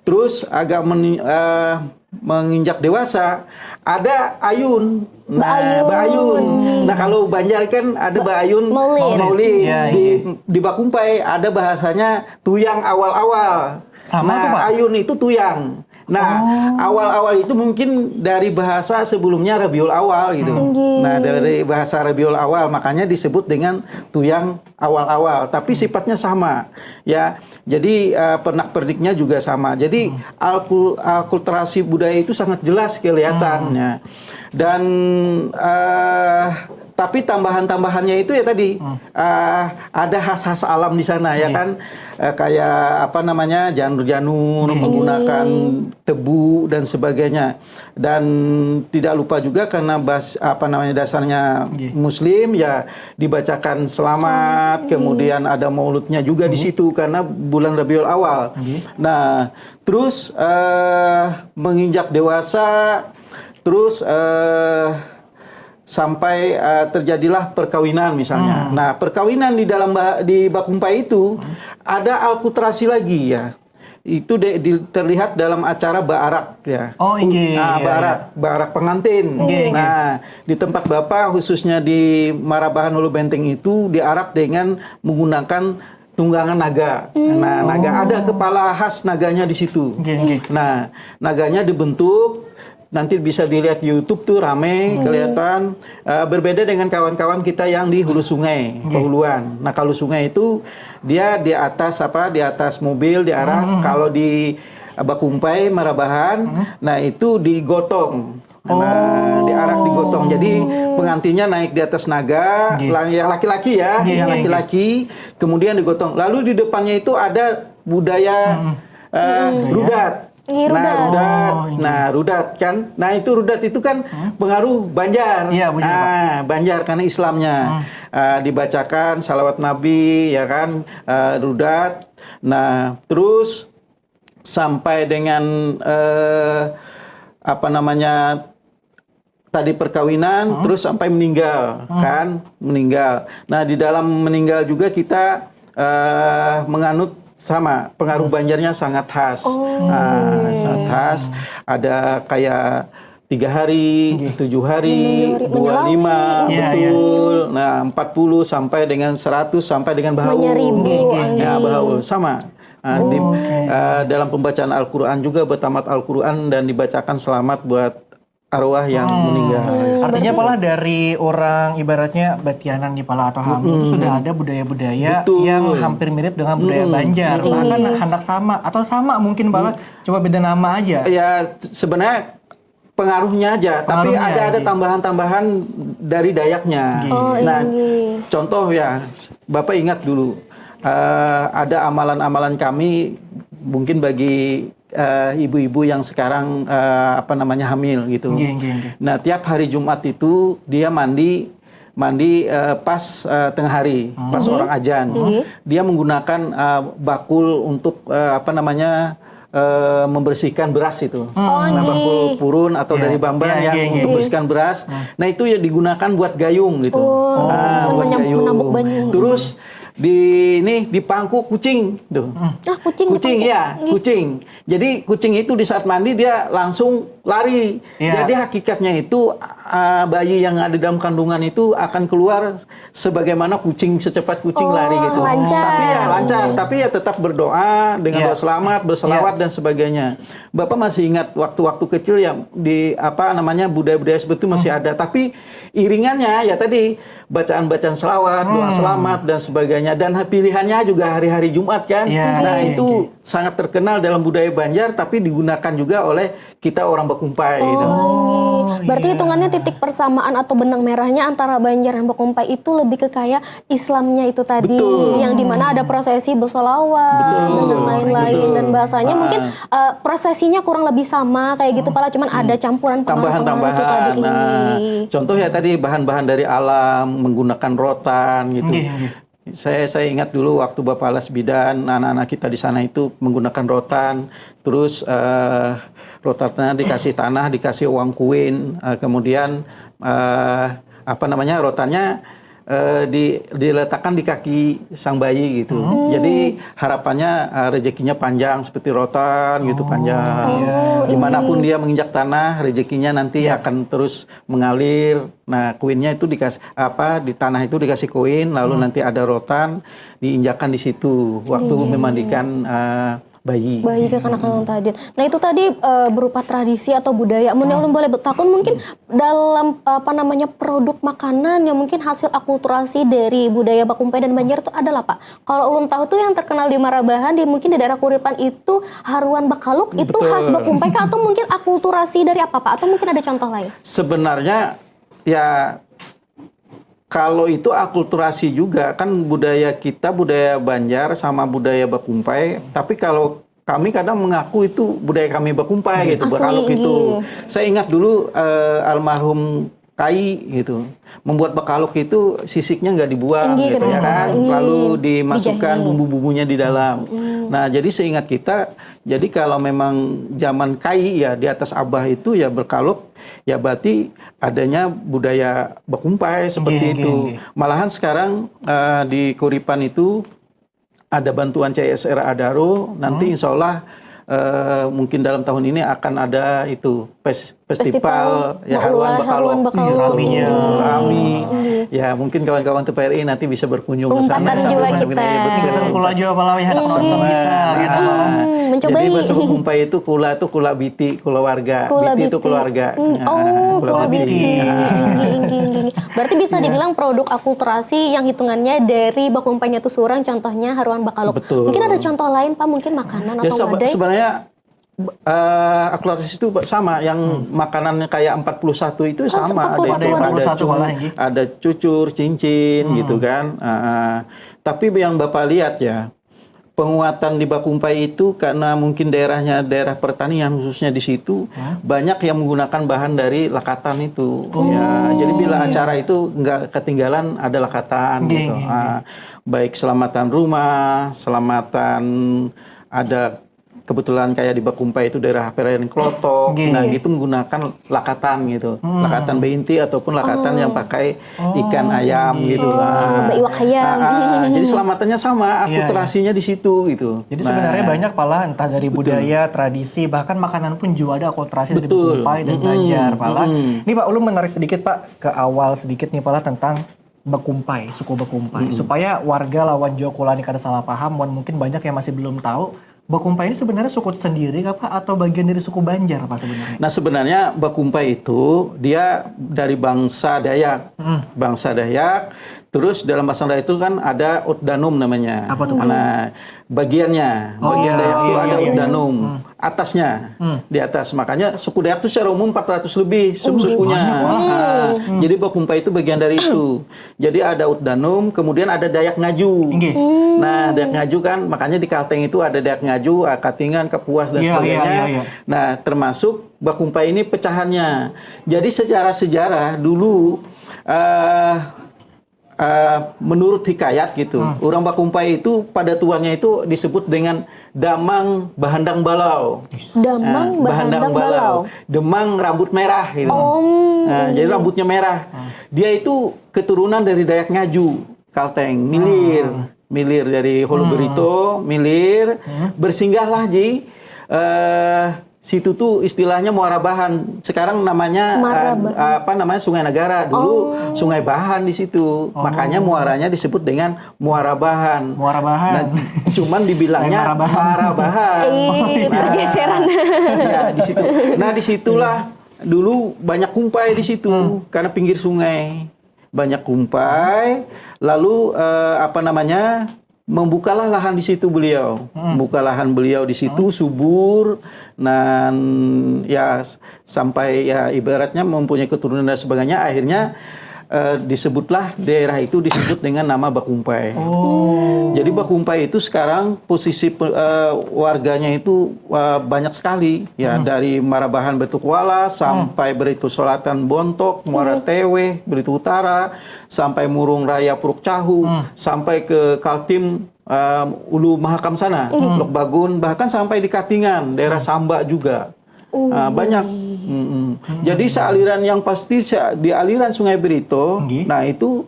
Terus agak meni-, eh, menginjak dewasa, ada ayun. Nah, baayun. Nah, kalau Banjar kan ada baayun maulid. Iya, iya. Di, di Bakumpai ada bahasanya tuyang awal-awal. Sama tuh, Pak. Nah, ayun itu tuyang. Nah, awal-awal itu mungkin dari bahasa sebelumnya Rabiul Awal gitu. Nah, dari bahasa Rabiul Awal, makanya disebut dengan tuyang awal-awal, tapi sifatnya sama, ya. Jadi, eh, pernak-perniknya juga sama. Jadi, alkul-, akulturasi budaya itu sangat jelas kelihatannya. Dan, eh, tapi tambahan-tambahannya itu ya tadi, eh, ada khas-khas alam di sana, ya kan? Eh, kayak apa namanya, janur-janur, menggunakan tebu dan sebagainya. Dan tidak lupa juga karena bas-, apa namanya, dasarnya Muslim, ya dibacakan selamat, kemudian ada mauludnya juga di situ karena bulan Rabiul Awal. Nah, terus, eh, menginjak dewasa, terus, eh, sampai uh, terjadilah perkawinan misalnya. Hmm. Nah, perkawinan di dalam di Bakumpai itu hmm. ada alkulturasi lagi ya. Itu de, di, terlihat dalam acara baarak ya. Oh, iya. Nah, baarak, baarak pengantin. Iya, iya. Nah, di tempat Bapak khususnya di Marabahan Ulu Benteng itu diarak dengan menggunakan tunggangan naga. Hmm. Nah, naga oh. ada kepala khas naganya di situ. Okay, okay. Nah, naganya dibentuk nanti bisa dilihat di YouTube tuh rame hmm. kelihatan uh, berbeda dengan kawan-kawan kita yang di hulu sungai okay. kehuluan. Nah kalau sungai itu dia di atas apa di atas mobil diarak hmm. kalau di Bakumpai Marabahan, hmm. nah itu digotong. Nah, oh. diarak digotong. Jadi pengantinnya naik di atas naga, okay. yang laki-laki ya, okay, yang laki-laki, okay. kemudian digotong. Lalu di depannya itu ada budaya hmm. uh, hmm. rudat. Nah, rudat. Oh, nah, rudat kan. Nah, itu rudat itu kan hmm? pengaruh Banjar. Iya, Banjar. Nah, Banjar karena Islamnya. Hmm. Uh, dibacakan salawat Nabi ya kan, uh, rudat. Nah, terus sampai dengan uh, apa namanya tadi perkawinan hmm. terus sampai meninggal hmm. kan meninggal. Nah di dalam meninggal juga kita uh, menganut sama pengaruh hmm. Banjarnya sangat khas, oh. uh, sangat khas. Ada kayak tiga hari, okay. tujuh hari, dua lima, yeah, betul. Yeah. Nah empat puluh sampai dengan seratus sampai dengan bahaul. Menyeribu. Okay, okay. Ya bahaul sama. Uh, oh, di, okay. uh, dalam pembacaan Al-Quran juga bertamat Al-Quran dan dibacakan selamat buat arwah yang hmm. meninggal. Artinya malah dari orang ibaratnya batianan di pala atau hamil hmm. itu sudah ada budaya-budaya Betul. yang hampir mirip dengan budaya hmm. Banjar. Hmm. Bahkan handak sama atau sama mungkin malah hmm. cuma beda nama aja. Ya sebenarnya pengaruhnya aja, pengaruhnya tapi ada ada tambahan-tambahan dari Dayaknya. Okay. Oh, nah, okay. contoh ya, Bapak ingat dulu uh, ada amalan-amalan kami mungkin bagi uh, ibu-ibu yang sekarang uh, apa namanya hamil gitu. Okay, okay, okay. Nah, tiap hari Jumat itu dia mandi mandi uh, pas uh, tengah hari, hmm. pas orang ajan. Hmm. Dia menggunakan uh, bakul untuk uh, apa namanya uh, membersihkan beras itu. Hmm. Oh, nah, bakul purun atau yeah. dari bamban yeah, yang yeah, untuk yeah. bersihkan beras. Hmm. Nah, itu ya digunakan buat gayung gitu. Oh, nah, buat gayung. Terus di ini di pangku kucing tuh. Hmm. Ah, kucing. Kucing ya, kucing. Jadi kucing itu di saat mandi dia langsung lari. Ya. Jadi hakikatnya itu uh, bayi yang ada dalam kandungan itu akan keluar sebagaimana kucing secepat kucing oh, lari gitu. Lancar. Tapi ya lancar, tapi ya tetap berdoa dengan ya. Doa selamat, berselawat ya. Dan sebagainya. Bapak masih ingat waktu-waktu kecil ya di apa namanya budaya-budaya seperti itu masih hmm. ada. Tapi iringannya ya tadi bacaan-bacaan selawat, hmm. doa selamat dan sebagainya dan pilihannya juga hari-hari Jumat kan. Ya. Nah, okay, itu okay. sangat terkenal dalam budaya Banjar tapi digunakan juga oleh kita orang Bakumpai oh, gitu. Oh, berarti iya. Hitungannya titik persamaan atau benang merahnya antara Banjar dan Bakumpai itu lebih ke kayak Islamnya itu tadi Betul. Yang dimana ada prosesi bersolawat Betul. Dan lain-lain Betul. Dan bahasanya nah. Mungkin uh, prosesinya kurang lebih sama kayak gitu hmm. Pala cuman hmm. Ada campuran pengaruh-pengaruh itu tadi nah, ini. Contoh ya tadi bahan-bahan dari alam menggunakan rotan gitu. Okay, okay. Saya saya ingat dulu waktu Bapak Alas Bidan, anak-anak kita di sana itu menggunakan rotan, terus uh, rotannya dikasih tanah, dikasih uang koin, uh, kemudian uh, apa namanya rotannya uh, di, diletakkan di kaki sang bayi gitu. Hmm. Jadi harapannya uh, rezekinya panjang seperti rotan gitu oh, panjang. Iya. Dimanapun dia menginjak tanah, rezekinya nanti ya. Akan terus mengalir. Nah, koinnya itu dikasih apa di tanah itu dikasih koin, lalu hmm. Nanti ada rotan diinjakan di situ waktu iya. Memandikan uh, bayi. Bayi kekanakan tadi. Nah itu tadi uh, berupa tradisi atau budaya. Mun hmm. Ulun boleh bertakun mungkin dalam apa namanya produk makanan yang mungkin hasil akulturasi dari budaya Bakumpai dan Banjar itu adalah Pak. Kalau ulun tahu tuh yang terkenal di Marabahan di mungkin di daerah Kuripan itu haruan bakaluk itu Betul. Khas Bakumpai kah atau mungkin akulturasi dari apa Pak? Atau mungkin ada contoh lain? Sebenarnya ya kalau itu akulturasi juga kan budaya kita budaya Banjar sama budaya Bakumpai. Tapi kalau kami kadang mengaku itu budaya kami Bakumpai gitu, Asli, bakaluk gitu. Saya ingat dulu uh, almarhum Kai gitu, membuat bakaluk itu sisiknya nggak dibuang Inggi, gitu ya kan, Inggi. Lalu dimasukkan bumbu-bumbunya di dalam. Hmm. Nah, jadi seingat kita, jadi kalau memang zaman kai ya di atas abah itu ya berkaluk, ya berarti adanya budaya bakumpai seperti Nggih, nggih, itu. nggih. Malahan sekarang eh, di Kuripan itu ada bantuan C S R A Daro, nanti insya Allah eh, mungkin dalam tahun ini akan ada itu fes- festival, Festival ya Maulah Haruan Bakalok. Haruan Bakalok. Raminya. Rami. Ya mungkin kawan-kawan T P R I nanti bisa berkunjung ke sana. Umpatan sambil juga mengenai- kita. Betul. Biasa kula juga pala ya, anak Inggih. nonton bisa, lihat pala. Hmm, mencoba Jadi i. bahasa Bakumpai itu kula tuh kula biti, kula warga. Kula Biti itu biti. keluarga. Hmm, Nah, oh, kula kula biti. biti. Nah, Inggih, inggih, inggih, inggih. Berarti bisa dibilang produk akulturasi yang hitungannya dari bakumpainya tuh surang, contohnya Haruan Bakalok. Betul. Mungkin ada contoh lain, Pak, mungkin makanan Ya atau seba- wadai? Sebenarnya eh akulturasi itu sama yang makanannya kayak empat puluh satu itu Oh, sama. empat puluh satu Ada, ada. ada, Empat puluh satu cu- malah, nggih. ada cucur, cincin gitu kan. Eh, tapi yang Bapak lihat ya, penguatan di Bakumpai itu karena mungkin daerahnya daerah pertanian khususnya di situ banyak yang menggunakan bahan dari lakatan itu. Ya, jadi bila acara itu nggak ketinggalan ada lakatan Nggih, gitu. nggih, Ah, baik selamatan rumah, selamatan ada kebetulan kayak di Bakumpai itu daerah Perairan Klotok, Nggih. nah gitu menggunakan lakatan gitu, lakatan beinti ataupun lakatan yang pakai ikan ayam gitu. Oh, Ah, beiwak hayam. ah, ah, jadi selamatannya sama, Iya, akulturasinya di situ gitu. Jadi sebenarnya Nah, banyak pala, entah dari budaya, tradisi, bahkan makanan pun juga ada akulturasi dari Betul. Bakumpai dan Mm-mm. Banjar pala. Mm-mm. Ini Pak Ulum menarik sedikit Pak ke awal sedikit nih pala tentang Bakumpai, suku Bakumpai. Supaya warga lawan juga kula nih kada salah paham, wan mungkin banyak yang masih belum tahu. Bakumpai ini sebenarnya suku sendiri kah Pak atau bagian dari suku Banjar Pak sebenarnya? Nah sebenarnya Bakumpai itu dia dari bangsa Dayak, bangsa Dayak. Terus dalam bahasa Dayak itu kan ada Utdanum namanya. Apa tuh? Nah bagiannya, Oh, bagian Dayak itu iya, ada iya, iya. Utdanum, atasnya, di atas. Makanya suku Dayak itu secara umum empat ratus lebih sub-sukunya. Banyak malah. Ah, Jadi Bakumpai itu bagian dari itu. Jadi ada Utdanum, kemudian ada Dayak Ngaju. Inggih. Nah, Dayak Ngaju kan makanya di Kalteng itu ada Dayak Ngaju, ah, Katingan, Kapuas dan Iya, iya, sebagainya. Iya, iya. Nah, termasuk Bakumpai ini pecahannya. Jadi secara sejarah dulu eh eh, menurut hikayat gitu, orang Bakumpai itu pada tuannya itu disebut dengan Damang Bahandang Balau. Damang Nah, Bahandang Balau. Demang rambut merah gitu. Om. Nah, jadi rambutnya merah. Dia itu keturunan dari Dayak Ngaju, Kalteng, Milir. Milir dari Hulu Berito, Milir, bersinggahlah di eh situ tuh istilahnya Muara Bahan. Sekarang namanya Muara eh, Bahan. apa namanya Sungai Negara. Dulu Sungai Bahan di situ. Makanya muaranya disebut dengan Muara Bahan. Muara Bahan. Nah, cuman dibilangnya Muara Bahan. Muara Bahan. Eh, Nah, pergeseran. Ya, di situ. Nah, di situlah dulu banyak kumpai di situ karena pinggir sungai. Banyak kumpai, lalu eh, apa namanya? Membukalah lahan di situ beliau. Buka lahan beliau di situ subur dan ya s- sampai ya ibaratnya mempunyai keturunan dan sebagainya, akhirnya eh, disebutlah daerah itu disebut dengan nama Bakumpai. Jadi Bakumpai itu sekarang posisi pe- eh, warganya itu eh, banyak sekali ya, dari Marabahan Batu Kuala sampai Beritu Selatan Bontok, Muara Teweh, Beritu Utara, sampai Murung Raya Puruk Cahu, sampai ke Kaltim eh, Ulu Mahakam sana, Lok Bagun, bahkan sampai di Katingan, daerah Samba juga. Ah, banyak. Mm-mm. Jadi sealiran yang pasti se- di aliran Sungai Berito, Nggih. Nah itu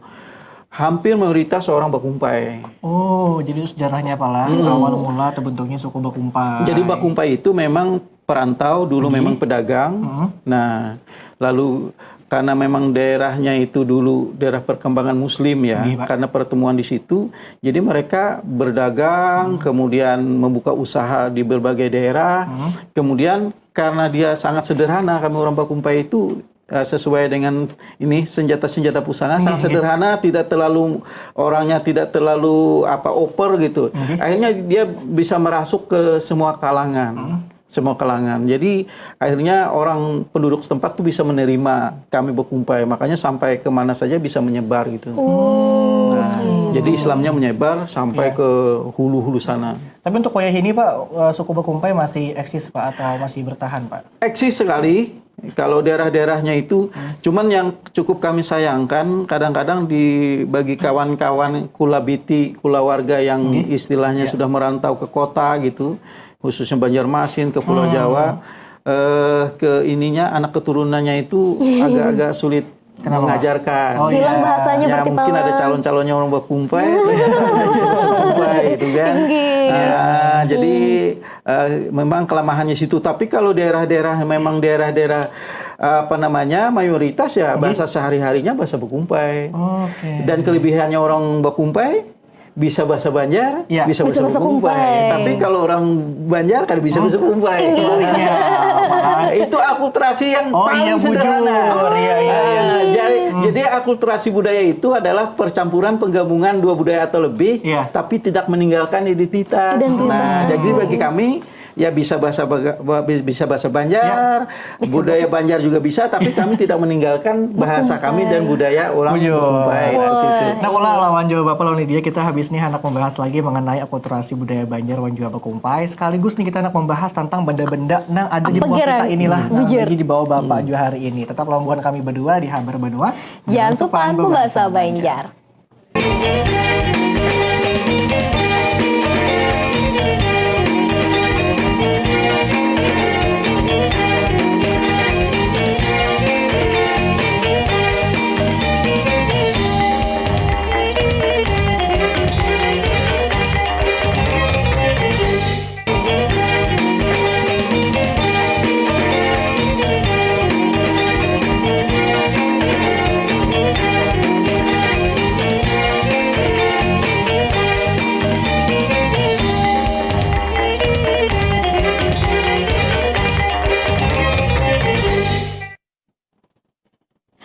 hampir mayoritas orang Bakumpai. Oh, jadi sejarahnya pala awal mula terbentuknya suku Bakumpai. Jadi Bakumpai itu memang perantau dulu, memang pedagang. Nah, lalu karena memang daerahnya itu dulu daerah perkembangan Muslim ya, Nggih, Pak. Karena pertemuan di situ, jadi mereka berdagang, kemudian membuka usaha di berbagai daerah. Kemudian karena dia sangat sederhana, kami orang Bakumpai itu eh, sesuai dengan ini senjata-senjata pusaka sangat sederhana, tidak terlalu orangnya tidak terlalu apa over gitu. Akhirnya dia bisa merasuk ke semua kalangan. Semua kalangan. Jadi akhirnya orang penduduk setempat tuh bisa menerima kami Bakumpai. Makanya sampai kemana saja bisa menyebar gitu. Nah, jadi Islamnya menyebar sampai ke hulu-hulu sana. Tapi untuk wayah ini Pak, eh, suku Bakumpai masih eksis Pak atau masih bertahan Pak? Eksis sekali, Kalau daerah-daerahnya itu, cuman yang cukup kami sayangkan, kadang-kadang di bagi kawan-kawan kula biti, kula warga yang istilahnya sudah merantau ke kota gitu, khususnya Banjarmasin, ke Pulau Jawa, eh, ke ininya, anak keturunannya itu agak-agak sulit mengajarkan. Oh, iya. Hilang bahasanya Ya, mungkin ada calon-calonnya orang Bakumpai, ternyata orang Bakumpai itu kan. Tinggi. Ah, jadi eh, memang kelemahannya situ. Tapi kalau daerah-daerah memang daerah-daerah apa namanya mayoritas ya bahasa sehari-harinya bahasa Bakumpai. Oke. Dan kelebihannya orang Bakumpai bisa bahasa Banjar, Ya. bisa, Bisa bahasa bahasa Bakumpai. Kumpai. Tapi kalau orang Banjar kan bisa bahasa Kumpai. Iya. Itu akulturasi yang Oh, paling iya, sederhana. Bujur. Iya, iya, iya. Ah, jadi, jadi akulturasi budaya itu adalah percampuran penggabungan dua budaya atau lebih, Iya. tapi tidak meninggalkan identitas. Identitas. Nah, jadi bagi kami ya bisa bahasa Baga- ba- bisa bahasa Banjar, budaya Banjar juga bisa, tapi kami tidak meninggalkan bahasa kami dan budaya orang Bujur. Kumpai seperti itu. Nah, kula lawan jua Bapak lawan Lydia kita habis nih hendak membahas lagi mengenai akulturasi budaya Banjar wan jua Bakumpai. Sekaligus nih kita hendak membahas tentang benda-benda nang ada di Apa muka kita gerang? inilah nang Bujur. lagi dibawa Bapak jua hari ini. Tetap lawan kami berdua di Habar Banua. Jangan supan pembahasa Banjar.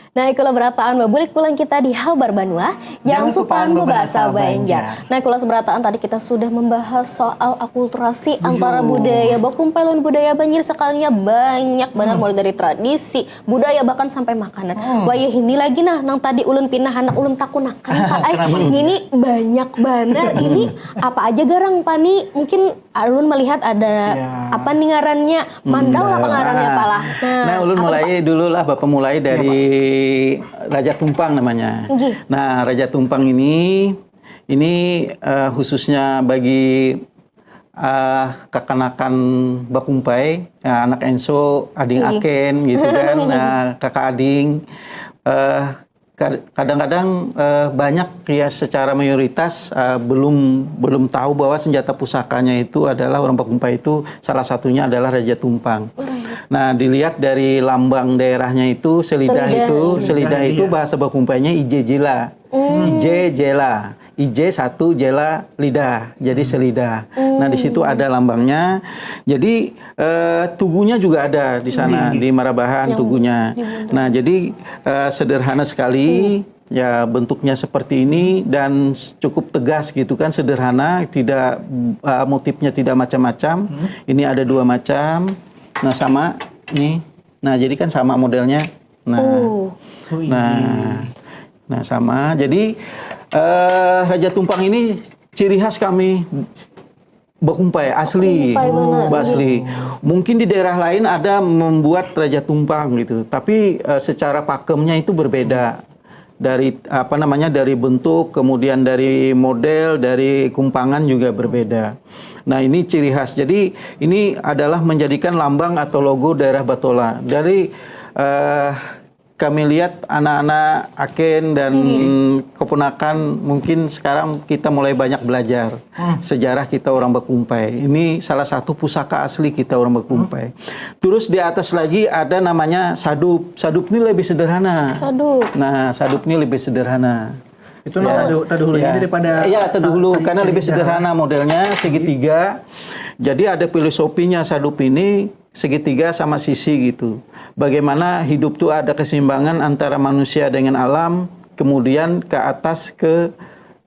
Nah, kalau berataan babulik pulang kita di Habar Banua, jangan supan bahasa Banjar. Nah, kalau seberataan tadi kita sudah membahas soal akulturasi antara budaya Bakumpai lawan budaya Banjar, sekalinya banyak banar mulai dari tradisi, budaya, bahkan sampai makanan. Wayah ini lagi nah, nang tadi ulun pinah anak ulun takunakan, Pak. Ai, ini banyak banar. Ini apa aja garang, Pani? Mungkin ulun melihat ada apa nih ngarannya? Mandau apa ngarannya, Pak lah? Nah, ulun mulai dulu lah, Bapak mulai dari Raja Tumpang namanya. Nggih. Nah, Raja Tumpang ini ini eh, khususnya bagi eh, kakanakan Bakumpai, ya, anak enso, ading aken gitu kan, nah, kakak ading. Eh, ka- kadang-kadang eh, banyak ya secara mayoritas eh, belum belum tahu bahwa senjata pusakanya itu adalah orang Bakumpai itu salah satunya adalah Raja Tumpang. Nah, dilihat dari lambang daerahnya itu selidah Selidah. itu, selidah Selidah, itu iya. Bahasa Bakumpainya ije jela. Ije jela. Ije satu jela lidah. Jadi selidah. Nah, di situ ada lambangnya. Jadi eh, tugunya juga ada di sana di Marabahan tugunya. Nah, jadi eh, sederhana sekali. Ya, bentuknya seperti ini dan cukup tegas gitu kan, sederhana, tidak eh, motifnya tidak macam-macam. Ini ada dua macam. Nah, sama nih. Nah, jadi kan sama modelnya. Nah. Oh. Oh, iya. Nah. Nah, sama. Jadi eh, Raja Tumpang ini ciri khas kami Bakumpai asli. Bakumpai banar. Asli. Mungkin di daerah lain ada membuat Raja Tumpang gitu, tapi eh, secara pakemnya itu berbeda. Dari apa namanya, dari bentuk, kemudian dari model, dari kumpangan juga berbeda. Nah, ini ciri khas. Jadi ini adalah menjadikan lambang atau logo daerah Batola. Dari eh, kami lihat anak-anak aken dan keponakan mungkin sekarang kita mulai banyak belajar sejarah kita orang Bakumpai. Ini salah satu pusaka asli kita orang Bakumpai. Terus di atas lagi ada namanya sadup. Sadup ini lebih sederhana. Sadup. Nah, sadup ini lebih sederhana. Itu nah, tadi, tadi dahulu ini daripada Iya, tadi dahulu sa- karena lebih segi sederhana modelnya segitiga. Jadi ada filosofinya sadup ini segitiga sama sisi gitu. Bagaimana hidup tuh ada keseimbangan antara manusia dengan alam, kemudian ke atas ke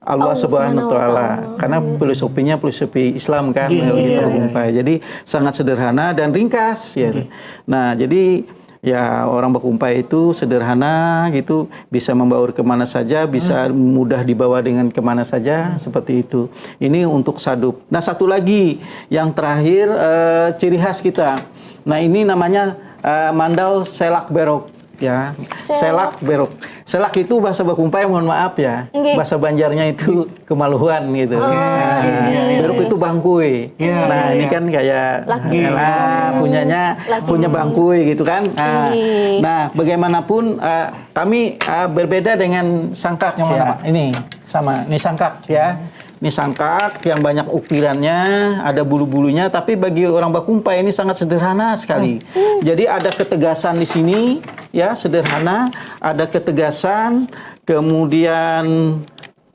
Allah Allah Subhanahu wa Subhanahu wa Taala. Taala. Karena filosofinya filosofi Islam kan, Iya, kalau iya, kita iya. Bakumpai. Jadi sangat sederhana dan ringkas ya. Oke. Nah, jadi ya orang Bakumpai itu sederhana gitu, bisa membaur kemana saja, bisa mudah dibawa dengan kemana saja seperti itu. Ini untuk sadup. Nah, satu lagi yang terakhir eh, ciri khas kita. Nah, ini namanya eh, Mandau selak beruk ya. Selak beruk. Selak itu bahasa Bakumpai, mohon maaf ya. Nggih. Bahasa Banjarnya itu kemaluan gitu. Oh, Nah, iya. Beruk itu bangkui. Iya, Nah, ini iya. kan kayak Laki. ah, punyanya Laki. Punya bangkui gitu kan. Nah, Iya. nah, bagaimanapun eh, kami eh, berbeda dengan sangkak Yang ya. mana, Pak? Ini sama, ini sangkak ya. Ini sangkak yang banyak ukirannya, ada bulu-bulunya, tapi bagi orang Bakumpai ini sangat sederhana sekali. Jadi ada ketegasan di sini, ya sederhana, ada ketegasan, kemudian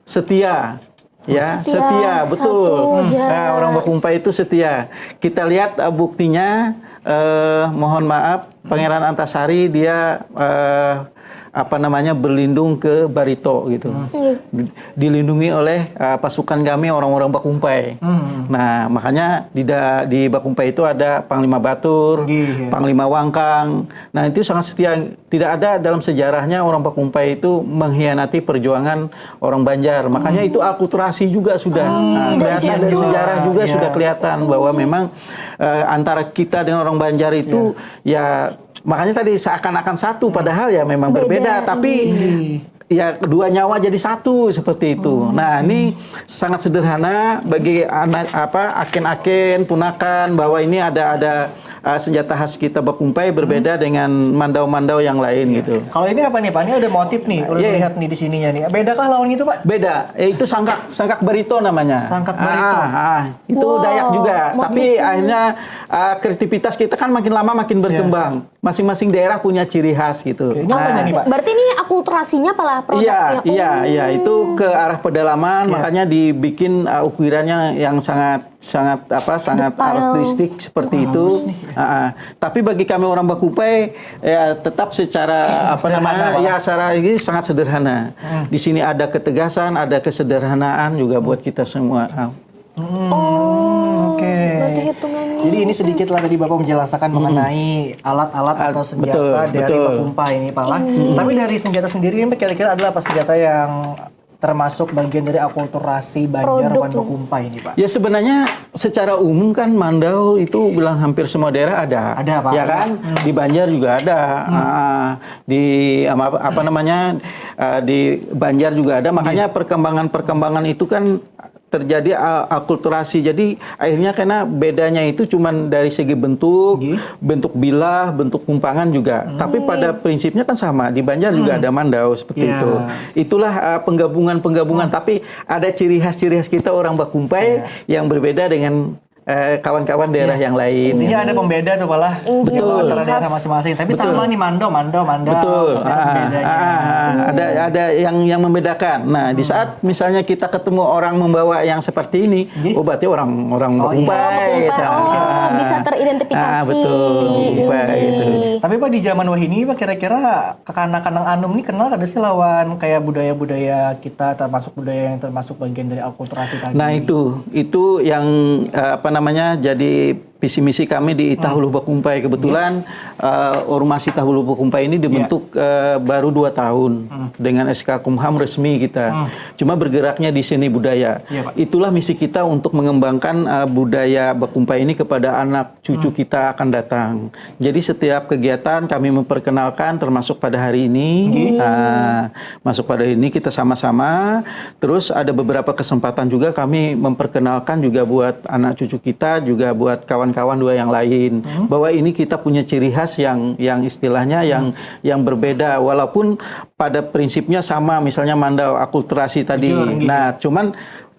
setia, ya Setia, setia, betul. satu, ya. Nah, orang Bakumpai itu setia. Kita lihat eh, buktinya, eh, mohon maaf, Pangeran Antasari dia eh, apa namanya berlindung ke Barito gitu. Dilindungi oleh uh, pasukan kami orang-orang Bakumpai. Nah, makanya di da- di Bakumpai itu ada Panglima Batur, Iya. Panglima Wangkang. Nah, itu sangat setia. Tidak ada dalam sejarahnya orang Bakumpai itu mengkhianati perjuangan orang Banjar. Makanya itu akulturasi juga sudah. Nah, dari kelihatan situ. Dari sejarah juga Iya. Sudah kelihatan bahwa memang uh, antara kita dengan orang Banjar itu ya makanya tadi seakan-akan satu padahal ya memang berbeda, tapi ya dua nyawa jadi satu seperti itu. Nah, ini sangat sederhana bagi anak apa aken-aken punakan bahwa ini ada ada uh, senjata khas kita Bakumpai berbeda dengan mandau-mandau yang lain gitu. Kalau ini apa nih Pak? Ini ada motif nih, ulun Iya. Lihat nih di sininya nih. Bedakah lawan itu Pak? Beda, eh, itu sangkak, sangkak barito namanya. Sangkak barito. Ah, ah, itu Wow, Dayak juga. motifnya. Tapi akhirnya uh, kreativitas kita kan makin lama makin berkembang. Masing-masing daerah punya ciri khas gitu. Oke, ini apa Nah, nih Pak? Berarti ini akulturasinya apalah Iya, produknya? iya, iya. Itu ke arah pedalaman, Iya. Makanya dibikin uh, ukirannya yang sangat sangat apa sangat Detail. Artistik seperti itu. Ah, ah. Tapi bagi kami orang Bakumpai ya tetap secara apa Sederhana, namanya Pak. Ya secara ini sangat sederhana. Di sini ada ketegasan, ada kesederhanaan juga buat kita semua. Ah. Oh, Oke. Berarti hitungannya. Jadi ini sedikit lah tadi Bapak menjelaskan mengenai alat-alat atau Alat- senjata betul, dari betul. Bakumpai ini Pak lah. Tapi dari senjata sendiri ini kira-kira adalah apa senjata yang termasuk bagian dari akulturasi Banjar Produk wan ini. Bakumpai ini Pak? Ya sebenarnya secara umum kan mandau itu bilang hampir semua daerah ada. Ada, Pak. Ya kan? Di Banjar juga ada. Ah, di apa, apa namanya? Ah, di Banjar juga ada. Makanya perkembangan-perkembangan itu kan terjadi ah, akulturasi. Jadi akhirnya karena bedanya itu cuman dari segi bentuk, Nggih. bentuk bilah, bentuk kumpangan juga. Tapi pada prinsipnya kan sama. Di Banjar juga ada mandau seperti Ya. itu. Itulah uh, penggabungan-penggabungan. Tapi ada ciri khas-ciri khas kita orang Bakumpai yang berbeda dengan uh, kawan-kawan daerah yang lain. Intinya ada pembeda tuh Pak lah. Betul. Antara daerah masing-masing. Tapi sama nih mando, mando, mando. Betul. Tapi ada Ah, bedanya. ah, ah, ada ada yang yang membedakan. Nah, di saat misalnya kita ketemu orang membawa yang seperti ini, Nggih. Oh berarti orang orang Oh, iya. Bakumpai. Bakumpai. Gitu. Oh, bisa teridentifikasi. Ah, betul. Bakumpai gitu. Nggih. Tapi Pak di zaman wahini Pak kira-kira kekanakan nang anum nih kenal kada sih lawan kayak budaya-budaya kita termasuk budaya yang termasuk bagian dari akulturasi tadi. Nah itu itu yang eh, apa namanya jadi visi misi kami di Itahuluh Bakumpai kebetulan eh, ormas Itahuluh Bakumpai ini dibentuk eh, baru dua tahun dengan S K Kumham resmi kita. Cuma bergeraknya di seni budaya. Iya, Pak. Itulah misi kita untuk mengembangkan eh, budaya Bakumpai ini kepada anak cucu kita akan datang. Jadi setiap kegiatan kami memperkenalkan termasuk pada hari ini. Ah, masuk pada ini kita sama-sama. Terus ada beberapa kesempatan juga kami memperkenalkan juga buat anak cucu kita, juga buat kawan-kawan dua yang lain. Bahwa ini kita punya ciri khas yang yang istilahnya yang yang berbeda walaupun pada prinsipnya sama misalnya mandau akulturasi tadi. Jujur, nggih. Nah, cuman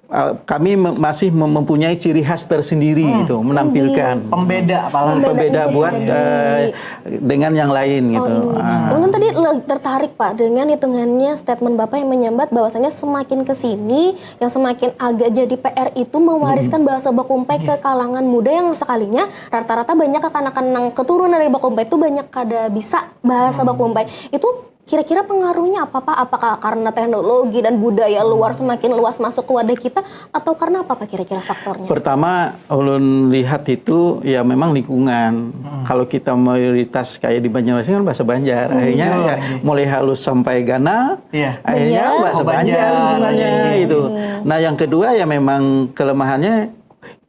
uh, kami me- masih mem- mempunyai ciri khas tersendiri gitu, menampilkan Pembeda apalah. Pembeda Pembeda buat tersendiri. uh, dengan yang lain gitu. Oh, iya. Ah. Ulun tadi le- tertarik Pak dengan hitungannya statement Bapak yang menyambat bahwasanya semakin ke sini yang semakin agak jadi P R itu mewariskan bahasa Bakumpai ke kalangan muda yang sekalinya rata-rata banyak kekanakan nang keturunan dari Bakumpai itu banyak kada bisa bahasa Bakumpai. Itu kira-kira pengaruhnya apa Pak? Apakah karena teknologi dan budaya luar semakin luas masuk ke wadah kita atau karena apa Pak kira-kira faktornya? Pertama, ulun lihat itu ya memang lingkungan. Kalau kita mayoritas kayak di Banjarmasin kan bahasa Banjar, akhirnya ya mulai halus sampai ganal, Iya. akhirnya Banjar. bahasa Oh, Banjar Banjar. Hubungannya itu. Nah, yang kedua ya memang kelemahannya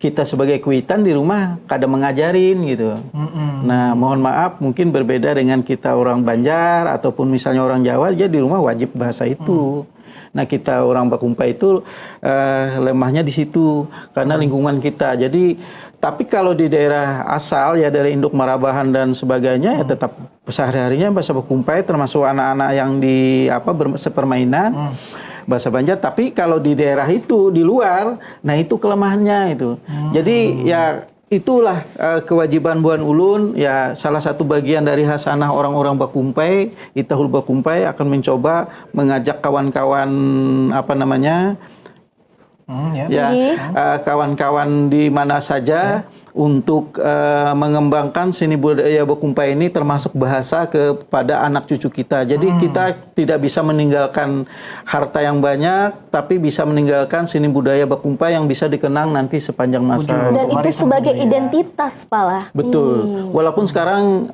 kita sebagai kuitan di rumah kada mengajarin gitu. Mm-mm. Nah, mohon maaf, mungkin berbeda dengan kita orang Banjar ataupun misalnya orang Jawa, dia di rumah wajib bahasa itu. Hmm. Nah, kita orang Bakumpai itu uh, lemahnya di situ karena hmm. lingkungan kita. Jadi, tapi kalau di daerah asal ya, daerah induk Marabahan dan sebagainya, hmm. ya tetap sehari-harinya bahasa Bakumpai, termasuk anak-anak yang di apa ber, sepermainan hmm. bahasa Banjar. Tapi kalau di daerah itu, di luar, nah itu kelemahannya itu. Hmm. Jadi ya itulah uh, kewajiban buan ulun, ya salah satu bagian dari hasanah orang-orang Bakumpai, Itahul Bakumpai akan mencoba mengajak kawan-kawan apa namanya hmm, ya, ya uh, kawan-kawan di mana saja ya. Untuk uh, mengembangkan seni budaya Bakumpai ini termasuk bahasa kepada anak cucu kita. Jadi hmm. kita tidak bisa meninggalkan harta yang banyak, tapi bisa meninggalkan seni budaya Bakumpai yang bisa dikenang nanti sepanjang masa. Dan itu sebagai ya. Identitas pala. Betul. Hmm. Walaupun sekarang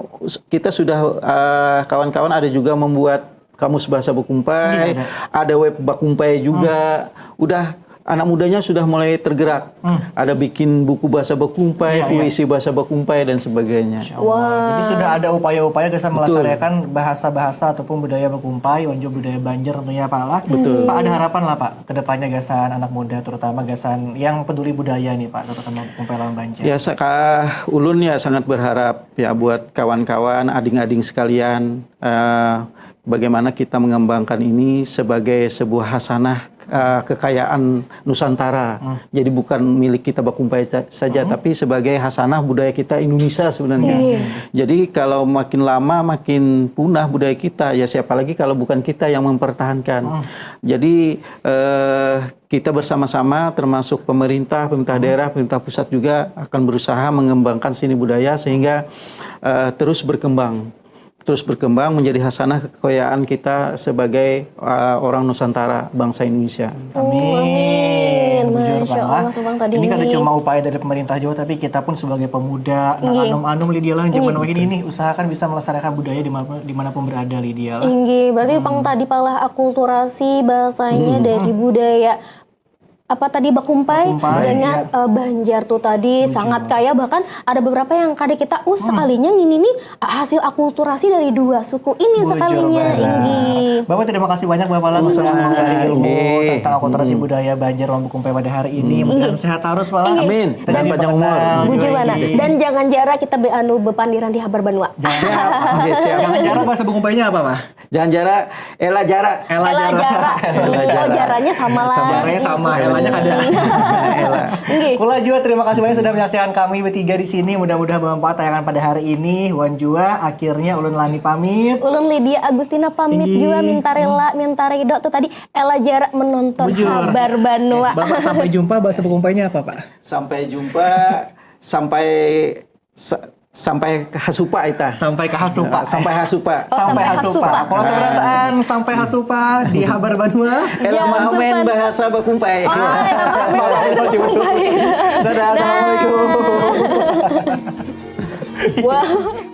kita sudah uh, kawan-kawan ada juga membuat kamus bahasa Bakumpai, ya, ada. Ada web Bakumpai juga. Hmm. Udah anak mudanya sudah mulai tergerak. Hmm. Ada bikin buku bahasa Bakumpai, ya, puisi ya. Bahasa Bakumpai dan sebagainya. Wow. Jadi sudah ada upaya-upaya gasan melestarikan bahasa-bahasa ataupun budaya Bakumpai, wan jua budaya Banjar tentunya Pak lah. Betul. Pak ada harapan lah Pak, kedepannya gasan anak muda terutama gasan yang peduli budaya nih Pak, terutama Bakumpai lawan Banjar. Ya, saka, ulun ya sangat berharap ya buat kawan-kawan, ading-ading sekalian, uh, bagaimana kita mengembangkan ini sebagai sebuah hasanah uh, kekayaan Nusantara. Hmm. Jadi bukan milik kita Bakumpai saja, hmm. tapi sebagai hasanah budaya kita Indonesia sebenarnya. Hmm. Jadi kalau makin lama makin punah budaya kita, ya siapa lagi kalau bukan kita yang mempertahankan. Hmm. Jadi uh, kita bersama-sama termasuk pemerintah, pemerintah hmm. daerah, pemerintah pusat juga akan berusaha mengembangkan seni budaya sehingga uh, terus berkembang. Terus berkembang menjadi hasanah kekayaan kita sebagai uh, orang Nusantara, bangsa Indonesia. Amin. Amin. Masya Allah, tuh Bang tadi. Ini kada cuma upaya dari pemerintah juga, tapi kita pun sebagai pemuda, nah anum-anum Lydia lah zaman ini nih usahakan bisa melestarikan budaya di mana dimanapun berada Lydia lah. Inggih, berarti hmm. Pang tadi palah akulturasi bahasanya hmm. Dari budaya apa tadi Bakumpai, Bakumpai dengan ya. Uh, Banjar tuh tadi Bujur. Sangat kaya, bahkan ada beberapa yang kada kita uh hmm. Sekalinya ngini nih hasil akulturasi dari dua suku ini. Bujur sekalinya ini. Bapak terima kasih banyak Bapak Lala sudah memberi ilmu tentang akulturasi hmm. Budaya Banjar Bakumpai pada hari ini. Hmm. Mudah-mudahan sehat terus Pak. Amin. Dan, dan panjang umur. Bujur mana. Dan jangan jarang kita be, anu bepandiran di Habar Banua. Siap. Oke, siap. Jangan jarang bahasa Bakumpainya apa Pak? Jangan jara, ela jara. Ela jara. Ela jara. Oh, jaranya sama lah. Jaranya sama, elanya kada. Ela. Kula jua terima kasih banyak sudah menyaksikan kami bertiga di sini. Mudah-mudahan bermanfaat tayangan pada hari ini. Wan jua akhirnya ulun Lani pamit. Ulun Lydia Agustina pamit jua, minta rela, minta ridho tuh tadi ela jara menonton Habar Banua. Bapak sampai jumpa, bahasa Bakumpainya apa Pak? Sampai jumpa, sampai Sa sampai kahasupa ita. Sampai kahasupa. Sampai hasupa. Oh, sampai hasupa. Kalau seberataan sampai hasupa di Habar Banua. Ela mamen bahasa Bakumpai. Oh, ela mamen bahasa Bakumpai. Dadah, assalamualaikum. Wow.